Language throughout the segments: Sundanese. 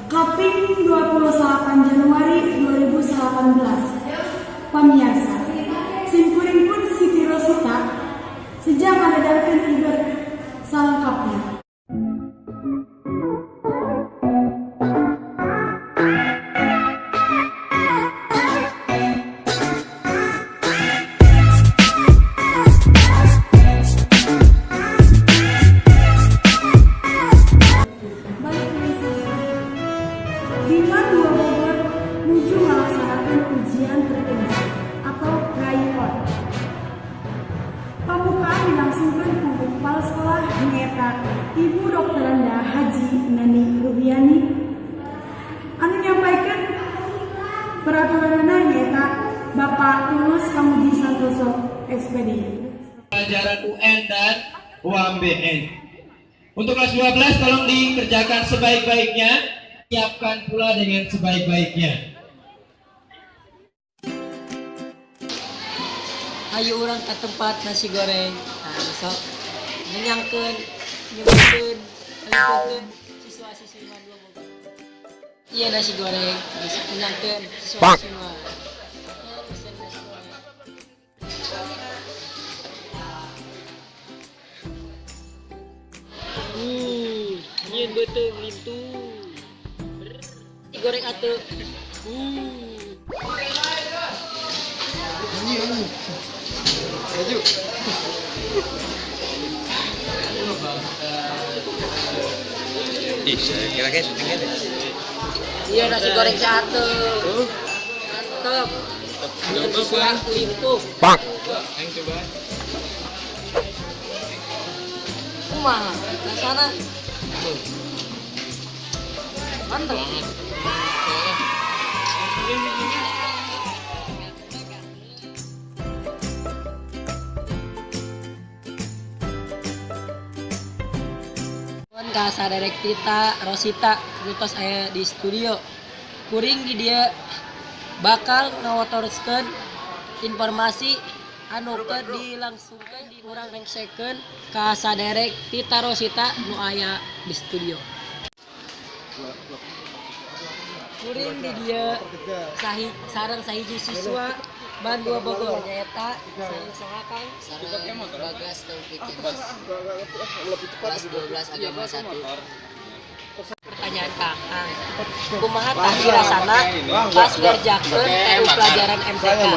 Kaping 28 Januari 2018. Pamiarsa, simkuring pun Siti Rosita seja ngamedarkeun iber salengkapna. Balik deui saha. Di MAN 2 Bogor nuju ngalaksanakeun ujian tertulis atau tryout. Pambukaan dilangsungkeun ku kepala sekolah, nyaeta Ibu Dr. Haji Nani Ruhiani. Anu nyampaikeun peraturanana nyaeta Bapak Tulus Pamuji Santoso, SPD. Pelajaran UN dan UAMBN. Untuk kelas 12 tolong dikerjakan sebaik-baiknya, siapkan pula dengan sebaik-baiknya. Ayo urang ke tempat nasi goreng. Nah, sok ngenyangkeun, nyebutkeun, ngaliputkeun siswa-siswi MAN 2 Bogor. Iya, nasi goreng, ngenyangkeun siswa-siswi MAN. Ya, pesen nasi goreng. Nyieun beuteung lintu. Nasi goreng atuh. Ih, kira-kira syutingnya deh. Iya, nasi goreng satu. Mantap. Siswa lintuh. Ayo coba. Kumaha? Rasana? Mantap. Nuhun ka saderek Tita Rosita nu tos aya di studio. Kuring di dieu bakal ngawatoroskeun informasi anu keur dilangsungkeun di urang rengsekeun ka saderek Tita Rosita nu aya di studio. Kuring di dieu sahi sareng sahiji siswa MAN 2 Bogor, nyaeta sareng saha, Kang? Sareng Bagas Taufik Dimas, kelas 12 agama 1. Pertanyaan Kakang, kumaha tadi rasana pas ngerjakeun TU pelajaran MTK?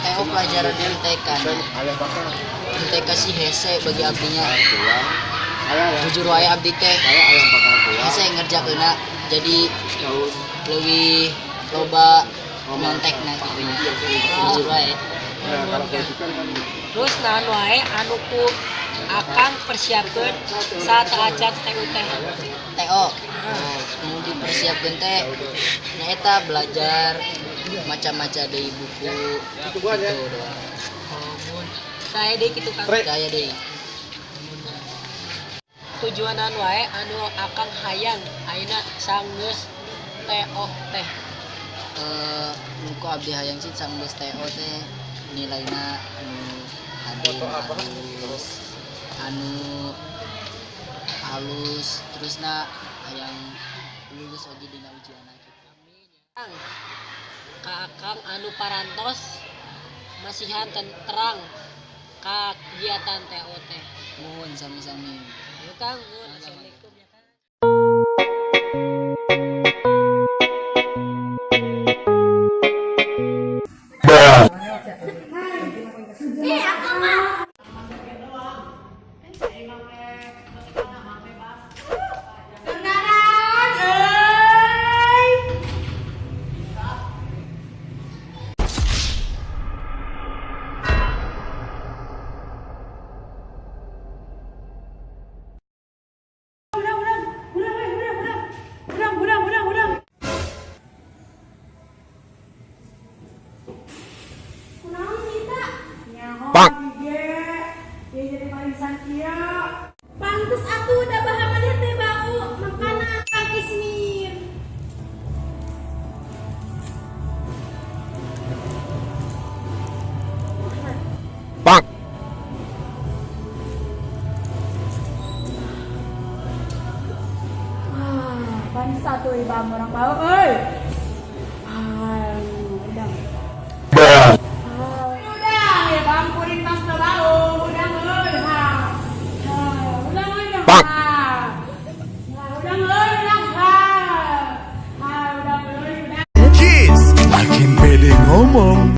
TU pelajaran MTK MTK sih hese bagi abdinya, jujur wae abdi teh hese ngerjakeunna, jadi leuwih loba nyontekna gitu nya, jujur wae. Terus naon wae anu ku Akang persiapkeun saat acan TU teh? TO, oh, nu dipersiapkeun teh nyaeta belajar macam-macam deui buku gitu doang. Oh, mun saya deui kitu, Kang. Daya deui. Tujuanan wae anu Akang hayang ayeuna sanggeus TO teh? Eh, nu ku abdi hayang sih sanggeus TO teh nilaina anu hade, halus, anu halus, terusna hayang lulus oge dina ujianna gitu. Kang, ka Akang anu parantos masihan terang kagiatan TO teh. Nuhun, sami-sami. Ayo, Kang, nuhun. Assalamualaikum ya, Kang. Kendaraan euy. Aduh, bang urang bau euy. Ah, udang. Ah, udang ya bang, kuring tas teu bau. Udang euy, ha. Ha, udang euy, ha. Ha, udang euy, udang, ha. Ha, udang euy, udang. Cheese. Makin pede ngomong.